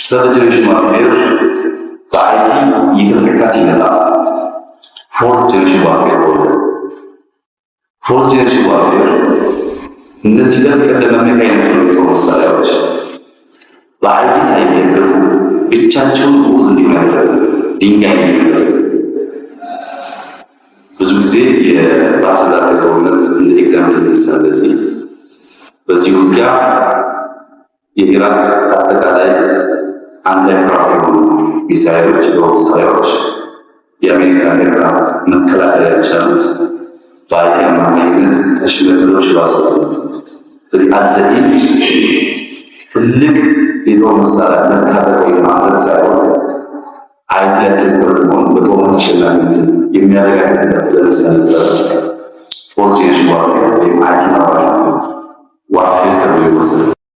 Third generation warfare በ IT እየተተካ ሲመጣ fourth generation warfare ሆነ። Fourth generation warfare እነዚህ ከዚህ ቀደም መመኪያ የነበሩ የጦር መሳሪያዎች በ IT ሳይደገፉ ብቻቸውን ግዑዝ እንዲሆን ያደረገ፣ ድንጋይ እንዲሆን ያደረገ። ብዙ ጊዜ የባህረ ሰላጤ ጦርነት እንደ example ይነሳል። በዚህ ውጊያ የኢራቅ አጠቃላይ anti-aircraft የሆኑ ሚሳይሎች፣ የጦር መሳሪያዎች የአሜሪካን aircraft መከላከል ያልቻሉት በ IT አማካኝነት ተሽመድምደው ሽባ። ስለዚህ at the end ትልቅ የጦር መሳሪያ መታጠቅ ወይ ማምረት ሳይሆን IT ላይ capable መሆን በጦርነት አሸናፊነት የሚያረጋግጥበት ዘመን ስለነበረ fourth generation warfare ወይም IT አራሹ warfare ተብሎ ይወሰዳል።